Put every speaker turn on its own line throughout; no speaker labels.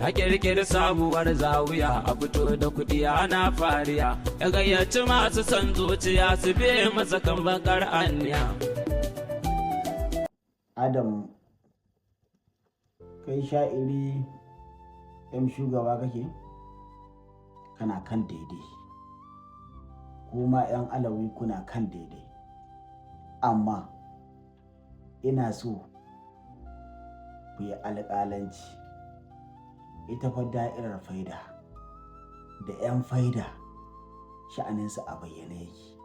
A kirkiri sabuwar zawiya, a fito da kuɗi ana fariya, ya gayyaci masu son zuciya su biye masa kan bakar aniya.
Adam, kai sha'iri yan shugaba kake, kana kan daidai, kuma 'yan Alawi kuna kan daidai, amma ina so ku yi alƙalanci. Ita fa da'irar faida da 'yan faida, sha'aninsu a bayyane yake,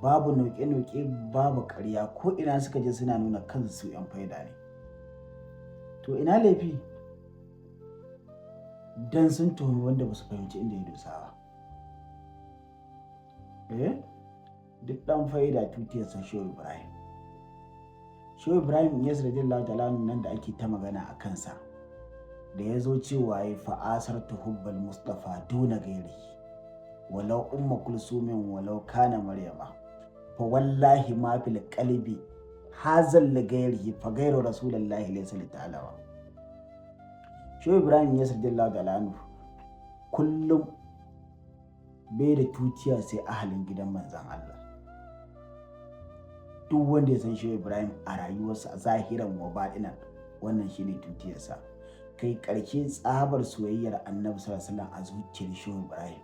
babu noƙe-noƙe, babu ƙarya. Ko ina suka je suna nuna kansu 'yan faida ne. To ina laifi dan sun tuhumi wanda ba su fahimci inda ya dosa ba? Eh, duk ɗan faida tutiyarsa Shehu Ibrahim. Shehu Ibrahim Inyas radiyallahu ta'ala nan da ake ta magana a kansa, da ya zo cewa ya fa'asartu hubbal Mustafa duna gairi, walau Umma Kulsumin, walau kana Maryama, fa wallahi ma fil qalbi hazal li gairihi, fa gairu Rasulullahi laysa li ta'alawa. Shehu Ibrahim Inyas radiyallahu ta'ala anhu kullum bai da tutiya sai ahalin gidan manzan Allah. Duk wanda ya san Shehu Ibrahim a rayuwarsa, a zahiran wa baɗinan, wannan shine tutiyarsa. Kai ƙarshe, tsabar soyayyar Annabi sallallahu alaihi a zuciyar Shehu Ibrahim,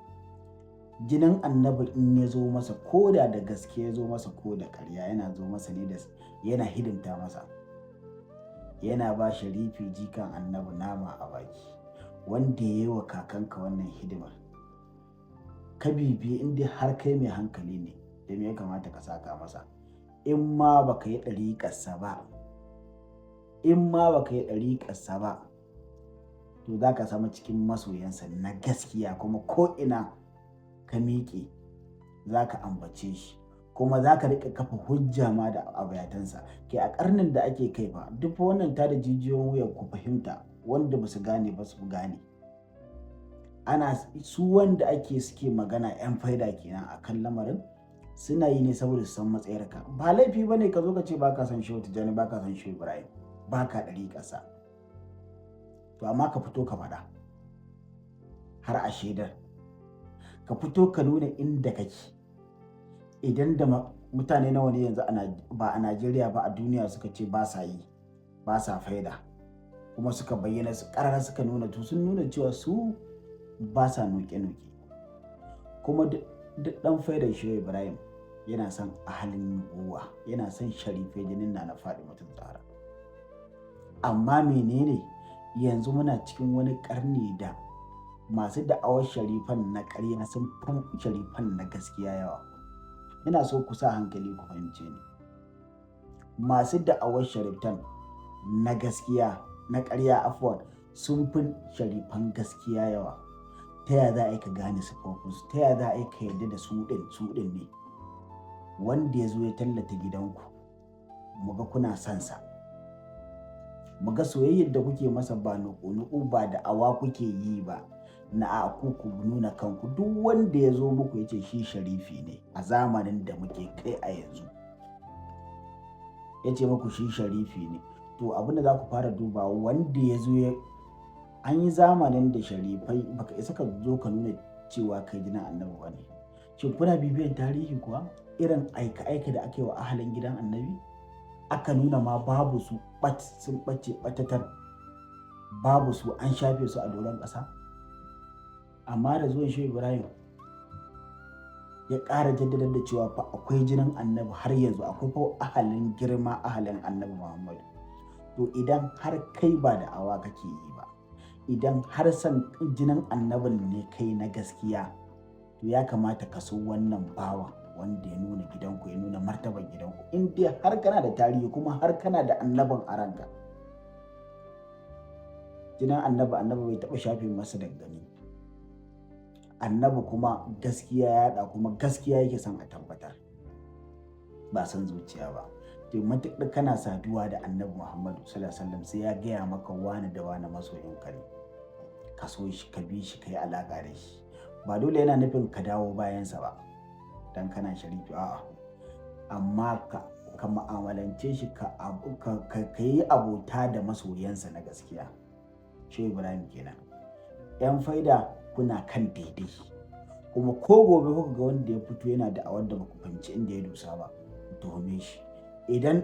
jinin Annabi in ya zo masa, ko da da gaske ya zo masa ko da ƙarya, yana zo masa ne da yana hidimta masa, yana ba Sharifi jikan Annabi nama a baki. Wanda ya yi wa kakanka wannan hidimar, ka bibiye, inda har kai mai hankali ne, da me ya kamata ka saka masa? In ma baka yi ɗariƙarsa ba, in ma baka yi ɗariƙarsa ba, to za ka samu cikin masoyansa na gaskiya. Kuma ko ina ka miƙe za ka ambace shi, kuma za ka riƙa kafa hujja ma da abayatansa. Ke a ƙarnin da ake kai fa, duk wannan ta da jijiyoyin wuyan ku fahimta, wanda ba su gane ba su gane. Ana su wanda ake suke magana 'yan faida kenan a kan lamarin, suna yi ne saboda su san matsayarka. Ba laifi ba ne ka zo ka ce ba ka son Shehu Tijjani, ba ka son Shehu Ibrahim, ba ka ɗari ƙasa. To amma ka fito ka faɗa har a shaidar, ka fito ka nuna inda kake. Idan da mutane nawa ne yanzu, ba a Najeriya ba, a duniya, suka ce ba sa yi, ba sa faida, kuma suka bayyana su ƙarara, suka nuna, to sun nuna cewa su ba sa noke-noke. Kuma duk ɗan faidar Shehu Ibrahim yana son ahalin nubuwa, yana son sharifai, jinin na na faɗi mutum tsara. Amma menene? Yanzu muna cikin wani ƙarni da masu da'awar sharifan na ƙarya sun fi sharifan na gaskiya yawa. Ina so ku sa hankali ku fahimce ni. Masu da'awar shariftan na gaskiya, na ƙarya afwan, sun fi sharifan gaskiya yawa. Ta ya za a yi ka gane siffofinsu? Ta ya za a yi ka yarda da su ɗin su ɗin ne? Wanda ya zo ya tallata gidanku, mu ga kuna son sa, mu ga soyayyar da kuke masa, ba nuku-nuku ba, da awa kuke yi ba na a ku nuna kanku. Duk wanda ya zo muku ya ce shi sharifi ne a zamanin da muke kai a yanzu, ya ce muku shi sharifi ne, to abinda za ku fara duba, wanda ya zo ya an yi zamanin da sharifai baka isa ka zo ka nuna cewa kai jinin Annabi ba ne. Shin kuna bibiyan tarihi kuwa, irin aika-aika da aka yi wa ahalin gidan Annabi, aka nuna ma babu su, bat sun ɓace ɓatatar, babu su, an shafe su a doron ƙasa? Amma da zuwan Shehu Ibrahim ya ƙara jaddadar da cewa fa akwai jinin Annabi har yanzu, akwai fa ahalin girma, ahalin Annabi Muhammadu. To idan har kai ba da awa kake yi ba, idan har san jinin Annabin ne kai na gaskiya, to ya kamata ka so wannan bawan wanda ya nuna gidanku, ya nuna martaban gidanku. In dai har kana da tarihi, kuma har kana da Annabin a ranka, jinin Annabi, Annabi bai taɓa shafe masa daga gani. Annabi kuma gaskiya ya yaɗa, kuma gaskiya yake son a tabbatar, ba son zuciya ba. To matuƙar kana saduwa da Annabi Muhammadu sallallahu alaihi wasallam, sai ya gaya maka wani da wani masoyinka ne, ka so shi, ka bi shi, ka yi alaƙa da shi. Ba dole yana nufin ka dawo bayansa ba dan kana sharifi, a'a, amma ka mu'amalance shi, ka yi abota da masoyansa na gaskiya. Shehu Ibrahim kenan. Yan faida, kuna kan daidai. Kuma ko gobe kuka ga wanda ya fito yana da'awar da baku fahimci inda ya dosa ba, ku tuhume shi. Idan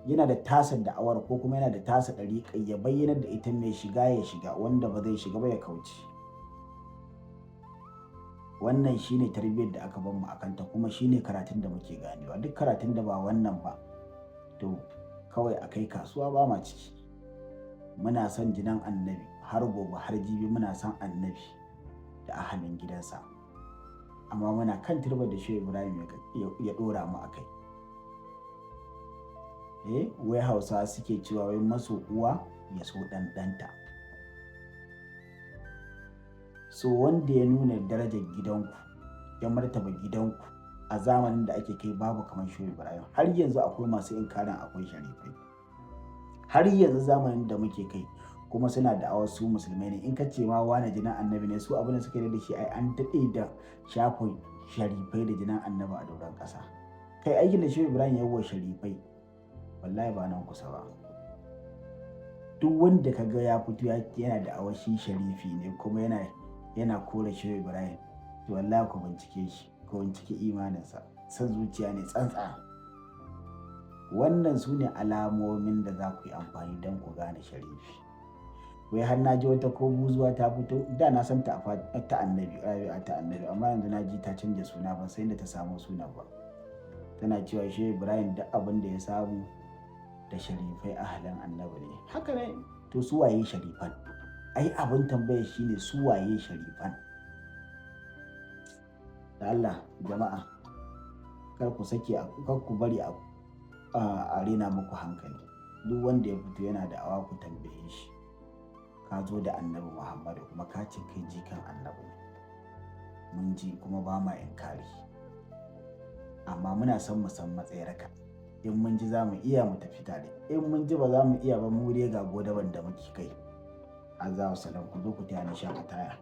yana da tasa da'awar ko kuma yana da tasa ɗariƙa, ya bayyana da ita. Mai shiga ya shiga, wanda ba zai shiga ba ya kauce. Wannan shine tarbiyyar da aka bamu akanta, kuma shine karatun da muke ganewa. Duk karatun da ba wannan ba, to kawai a kai kasuwa, ba ma ciki. Muna son jinin Annabi har gobe har jibi, muna son Annabi da ahalin gidansa, amma muna kan turbar da Shehu Ibrahim ya dora mu akai. Eh, wai Hausa suke cewa wai maso uwa ya so ɗan ɗanta. So wanda ya nuna darajar gidanku, ya martaba gidanku a zamanin da ake kai, babu kamar Shehu Ibrahim. Har yanzu akwai masu inkarin akwai sharifai har yanzu zamanin da muke kai, kuma suna da su musulmai ne. In ka ce ma wani jinin Annabi ne, su abin da suka yi da shi, ai an daɗe da shafin sharifai da jinin Annabi a doron ƙasa. Kai, aikin da Shehu Ibrahim ya wa sharifai, wallahi ba nan kusa ba. Duk wanda ka ga ya fito yana da awashi sharifi ne, kuma yana kore Shehu Ibrahim, to wallahi ku bincike shi, ku bincike imaninsa. San zuciya ne tsantsa. Wannan su ne alamomin da za ku yi amfani don ku gane sharifi. Wai har na ji wata ko buzuwa ta fito, da na san ta ta Annabi, Rabi'a ta Annabi, amma yanzu na ji ta canja suna, ban san inda ta samu suna ba. Tana cewa Shehu Ibrahim duk abin da ya samu da sharifai ahalin Annabi ne. Haka ne? To su waye sharifan? Ai abin tambaya shine, su waye sharifan? Da Allah jama'a, kar ku sake, kar ku bari a rena muku hankali. Duk wanda ya fito yana da awa, ku tambaye shi: ka zo da Annabi Muhammadu, kuma ka ce kai jikan Annabi ne, mun ji kuma ba ma inkari, amma muna son mu san matsayarka. In mun ji za mu iya, mu tafi tare. In mun ji ba za mu iya ba, mu dai ga godaban da muke kai. Azza wa salam. Ku zo ku taya ni shan ataya.